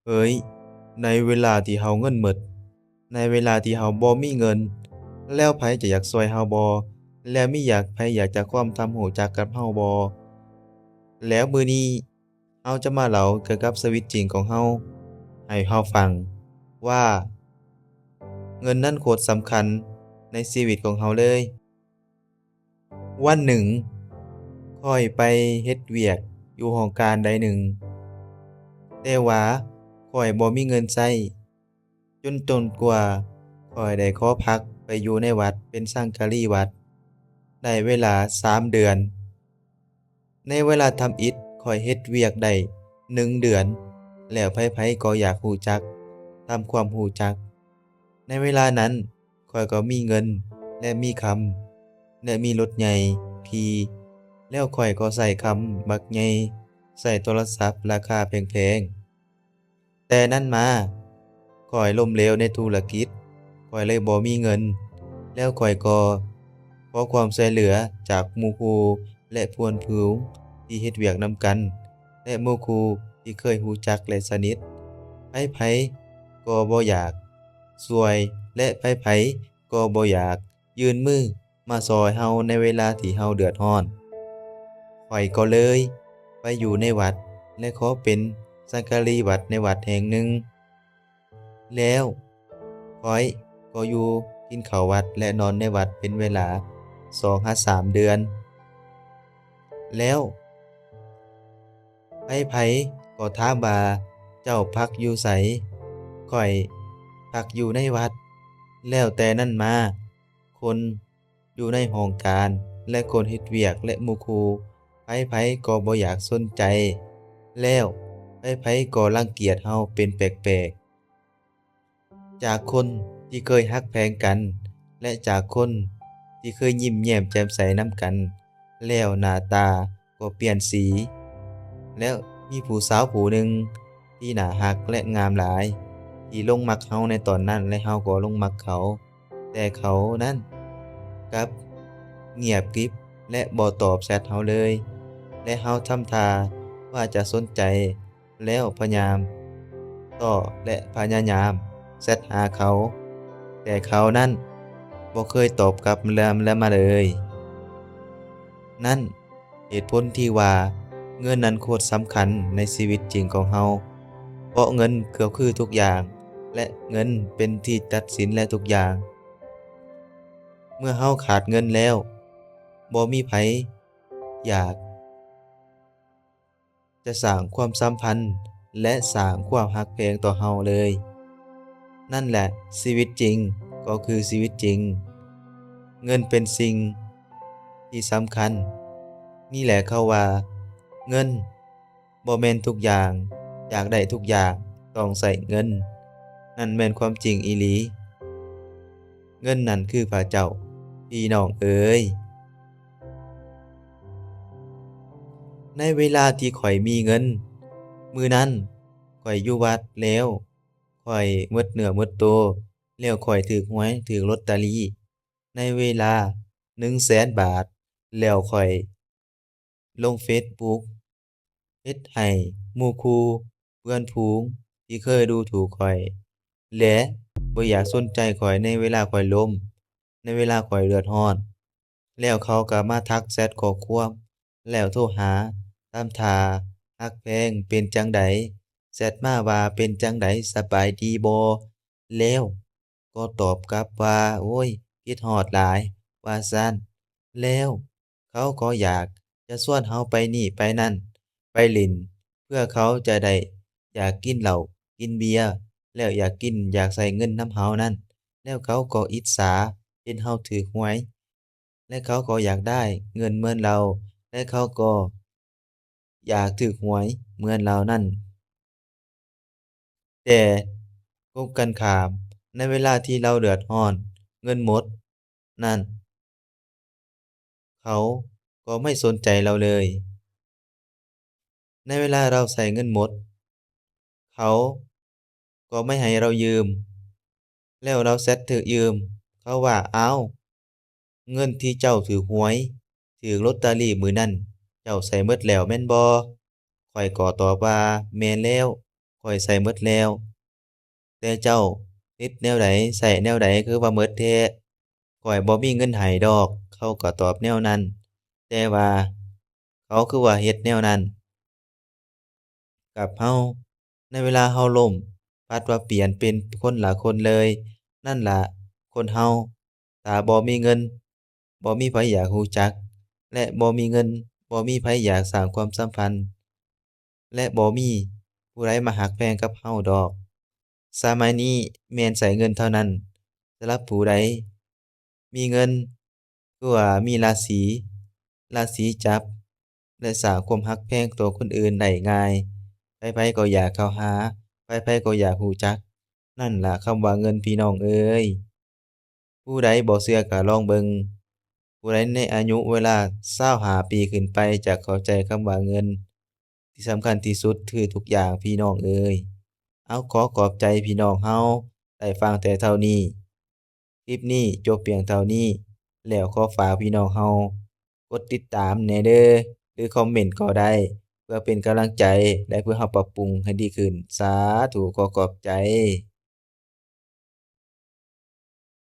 ເອີຍ, ໃນເວລາທີ່ເຮົາເງິນໝົດ, ໃນເວລາທີ່ເຮົາບໍ່ມີເງິນ, ແລ້ວໃຜຈະຢາກຊ່ວຍເຮົາບໍ່? ແລ້ວມີຢາກ, ໃຜຢາກຈະຮ່ວມທຳຮູ້ຈັກກັບເຮົາບໍ່? ແລ້ວມື້ນີ້ເຮົາຈະມາເລົ່າກ່ຽວກັບຊີວິດຈິງຂອງເຮົາໃຫ້ເຮົາຟັງວ່າ ເງິນນັ້ນໂຄດສຳຄັນໃນຊີວິດຂອງເຮົາເລີຍ. ວັນໜຶ່ງ, ຂ້ອຍໄປເຮັດວຽກຢູ່ຫ້ອງການໃດໜຶ່ງ, ແຕ່ວ່າຂ້ອຍບໍ່ມີເງິນໃຊ້, ຈົນ, ຈົນກວ່າຂ້ອຍໄດ້ຂໍພັກໄປຢູ່ໃນວັດເປັນສັງກະລີວັດ ໄດ້ເວລາສາມເດືອນ. ໃນເວລາທຳອິດ ຂ້ອຍເຮັດວຽກໄດ້ໜຶ່ງເດືອນ, ແລ້ວໃຜໆກໍຢາກຮູ້ຈັກ, ທຳຄວາມຮູ້ຈັກ. ໃນເວລານັ້ນ ຂ້ອຍກໍມີເງິນ ແລະ ມີຄຳ ແລະ ມີລົດໃຫຍ່ຂີ່, ແລ້ວຂ້ອຍກໍໃຊ້ຄຳບັກໃຫຍ່, ໃຊ້ໂທລະສັບລາຄາແພງໆ. ແຕ່ນັ້ນມາ ຂ້ອຍລົ້ມເຫຼວໃນທຸລະກິດ, ຂ້ອຍເລີຍບໍ່ມີເງິນ, ແລ້ວຂ້ອຍກໍຂໍຄວາມຊ່ວຍເຫຼືອຈາກໝູ່ຄູ່ ແລະ ເພື່ອນຝູງທີ່ເຮັດວຽກນຳກັນ ແລະ ໝູ່ຄູ່ທີ່ເຄີຍຮູ້ຈັກ ແລະ ສະໜິດ. ໃຜໆກໍບໍ່ຢາກຊ່ວຍ ແລະ ໃຜໆກໍບໍ່ຢາກຍື່ນມືມາຊ່ອຍເຮົາໃນເວລາທີ່ເຮົາເດືອດຮ້ອນ. ຂ້ອຍກໍເລີຍໄປຢູ່ໃນວັດ ແລະ ຂໍເປັນສັງກະລີວັດໃນວັດແຫ່ງໜຶ່ງ. ແລ້ວຂ້ອຍກໍຢູ່ກິນເຂົ້າວັດ ແລະ ນອນໃນວັດເປັນເວລາສອງຫາສາມເດືອນ. ແລ້ວໃຜໆກໍຖາມວ່າ ເຈົ້າພັກຢູ່ໃສ? ຂ້ອຍພັກຢູ່ໃນວັດ. ແລ້ວແຕ່ນັ້ນມາ ຄົນຢູ່ໃນຫ້ອງການ ແລະ ຄົນເຮັດວຽກ ແລະ ໝູ່ຄູ່ ໃຜໆກໍບໍ່ຢາກສົນໃຈ, ແລ້ວໃຜໆກໍລັງກຽດເຮົາເປັນແປກໆ. ຈາກຄົນທີ່ເຄີຍຮັກແພງກັນ ແລະ ຈາກຄົນທີ່ເຄີຍຍິ້ມແຍ້ມແຈ່ມໃສນຳກັນ, ແລ້ວໜ້າຕາກໍປ່ຽນສີ, ແລ້ວມີຜູ້ສາວຜູ້ໜຶ່ງທີ່ໜ້າຮັກ ແລະ ງາມຫຼາຍ ທີ່ຫຼົງມັກເຮົາໃນຕອນນັ້ນ ແລະ ເຮົາກໍຫຼົງມັກເຂົາ. ແຕ່ເຂົານັ້ນກັບງຽບກິບ ແລະ ບໍ່ຕອບແຊັດເຮົາເລີຍ, ແລະ ເຮົາທຳທ່າວ່າຈະສົນໃຈ ແລ້ວພະຍາຍາມຕໍ່ ແລະ ພະຍາຍາມແຊັດຫາເຂົາ, ແຕ່ເຂົານັ້ນບໍ່ເຄີຍຕອບກັບມາເລີຍ. ນັ້ນເຫດຜົນທີ່ວ່າເງິນນັ້ນໂຄດສຳຄັນໃນຊີວິດຈິງຂອງເຮົາ, ເພາະເງິນກໍຄືທຸກຢ່າງ ແລະ ເງິນເປັນທີ່ຕັດສິນແລະທຸກຢ່າງ. ເມື່ອເຮົາຂາດເງິນແລ້ວ, ບໍ່ມີໃຜຢາກ ຈະສ້າງຄວາມສຳພັນ ແລະ ສ້າງຄວາມຮັກແພງຕໍ່ເຮົາເລີຍ. ນັ້ນແຫຼະ, ຊີວິດຈິງກໍຄືຊີວິດຈິງ. ເງິນເປັນສິ່ງທີ່ສຳຄັນ. ນີ້ແຫຼະເຂົາວ່າ ເງິນບໍ່ແມ່ນທຸກຢ່າງ, ຢາກໄດ້ທຸກຢ່າງ, ຕ້ອງໃຊ້ເງິນ. ນັ້ນແມ່ນຄວາມຈິງອີ່ຫຼີ. ເງິນນັ້ນຄືພະເຈົ້າ, ພີ່ນ້ອງເອີຍ. ໃນເວລາທີ່ຂ້ອຍມີເງິນ, ມື້ນັ້ນຂ້ອຍຢູ່ວັດແລ້ວ, ຂ້ອຍໝົດເນື້ອໝົດໂຕ, ແລ້ວຂ້ອຍຖືກຫວຍ, ຖືກລອດຕະລີ ໃນເວລາໜຶ່ງແສນບາດ, ແລ້ວຂ້ອຍ ລົງເຟສບຸກ ເຮັດໃຫ້ໝູ່ຄູ່ເພື່ອນຝູງທີ່ເຄີຍດູຖູກຂ້ອຍ ແລະ ບໍ່ຢາກສົນໃຈຂ້ອຍໃນເວລາຂ້ອຍລົ້ມ, ໃນເວລາຂ້ອຍເດືອດຮ້ອນ. ແລ້ວເຂົາກໍມາທັກແຊັດຂໍ້ຄວາມ, ແລ້ວໂທຫາ, ທຳທ່າຮັກແພງ, ເປັນຈັ່ງໃດ? ແຊັດມາວ່າ ເປັນຈັ່ງໃດ? ສະບາຍດີບໍ່? ແລ້ວ ກໍຕອບກັບວ່າ ໂອ້ຍ ຄິດຮອດຫຼາຍ ວ່າຊັ້ນ. ແລ້ວເຂົາກໍຢາກຈະຊວນເຮົາໄປນີ້ໄປນັ້ນ ໄປຫຼິ້ນ ເພື່ອເຂົາຈະໄດ້ຢາກກິນເຫຼົ້າກິນເບຍ ແລ້ວຢາກກິນຢາກໃຊ້ເງິນນຳເຮົານັ້ນ. ແລ້ວເຂົາກໍອິດສາເຫັນເຮົາຖືກຫວຍ ແລະ ເຂົາກໍຢາກໄດ້ເງິນເໝືອນລາວ ແລະ ເຂົາກໍ ຢາກຖືກຫວຍເໝືອນລາວນັ້ນ. ແຕ່ກົງກັນຂ້າມ, ໃນເວລາທີ່ລາວເດືອດຮ້ອນ, ເງິນໝົດນັ້ນ, ເຂົາກໍໄມ່ສົນໃຈລາວເລີຍ. ໃນເວລາລາວໃຊ້ເງິນໝົດ, ເຂົາກໍໄມ່ໃຫ້ລາວຢືມ. ແລ້ວລາວແຊັດຖືກຢືມ, ເຂົາວ່າ, ອ້າວ, ເງິນທີ່ເຈົ້າຖືກຫວຍ, ຖືກລອດຕະລີມື້ນັ້ນ, ເຈົ້າໃຊ້ໝົດແລ້ວແມ່ນບໍ່? ຂ້ອຍກໍຕອບວ່າ, ແມ່ນແລ້ວ. ຂ້ອຍໃຊ້ໝົດແລ້ວ. ແຕ່ເຈົ້າຕິດແນວໃດ ໃຊ້ແນວໃດ ຄືວ່າໝົດແທ້? ຂ້ອຍບໍ່ມີເງິນໃຫ້ດອກ. ເຂົາກໍຕອບແນວນັ້ນ, ແຕ່ວ່າເຂົາຄືວ່າເຮັດແນວນັ້ນກັບເຮົາ. ໃນເວລາເຮົາລົ້ມ, ພັດວ່າປ່ຽນເປັນຄົນລະຄົນເລີຍ. ນັ້ນລະ, ຄົນເຮົາ ຖ້າບໍ່ມີເງິນ, ບໍ່ມີໃຜຢາກຮູ້ຈັກ, ແລະ ບໍ່ມີເງິນ, ບໍ່ມີໃຜຢາກສ້າງຄວາມສຳພັນ, ແລະ ບໍ່ມີຜູ້ໃດມາຮັກແພງກັບເຮົາດອກ. ສະໄໝນີ້ແມ່ນໃຊ້ເງິນເທົ່ານັ້ນ. ສຳລັບຜູ້ໃດມີເງິນ ຄືວ່າມີລາສີ, ລາສີຈັບ ແລະ ສ້າງຄວາມຮັກແພງຕໍ່ຄົນອື່ນໄດ້ງ່າຍ. ໃຜໆກໍຢາກເຂົ້າຫາ, ໃຜໆກໍຢາກຮູ້ຈັກ. ນັ້ນລະຄຳວ່າເງິນ ພີ່ນ້ອງເອີຍ. ຜູ້ໃດບໍ່ເຊື່ອກໍລອງເບິ່ງ. ຜູ້ໃດໃນອາຍຸເວລາຊາວຫ້າປີຂຶ້ນໄປຈະເຂົ້າໃຈຄຳວ່າເງິນ. ທີ່ສຳຄັນທີ່ສຸດຄືທຸກຢ່າງ ພີ່ນ້ອງເອີຍ. ເອົາ, ຂໍຂອບໃຈພີ່ນ້ອງເຮົາໄດ້ຟັງແຕ່ເທົ່ານີ້. ຄລິບນີ້ຈົບພຽງເທົ່ານີ້ ແລ້ວຂໍຝາກພີ່ນ້ອງເຮົາກົດຕິດຕາມແດ່ເດີ ຫຼື ຄອມເມັນກໍໄດ້ ເພື່ອເປັນກຳລັງໃຈ ແລະ ເພື່ອເຮົາປັບປຸງໃຫ້ດີຂຶ້ນ. ສາທຸ, ຂໍຂອບໃຈ.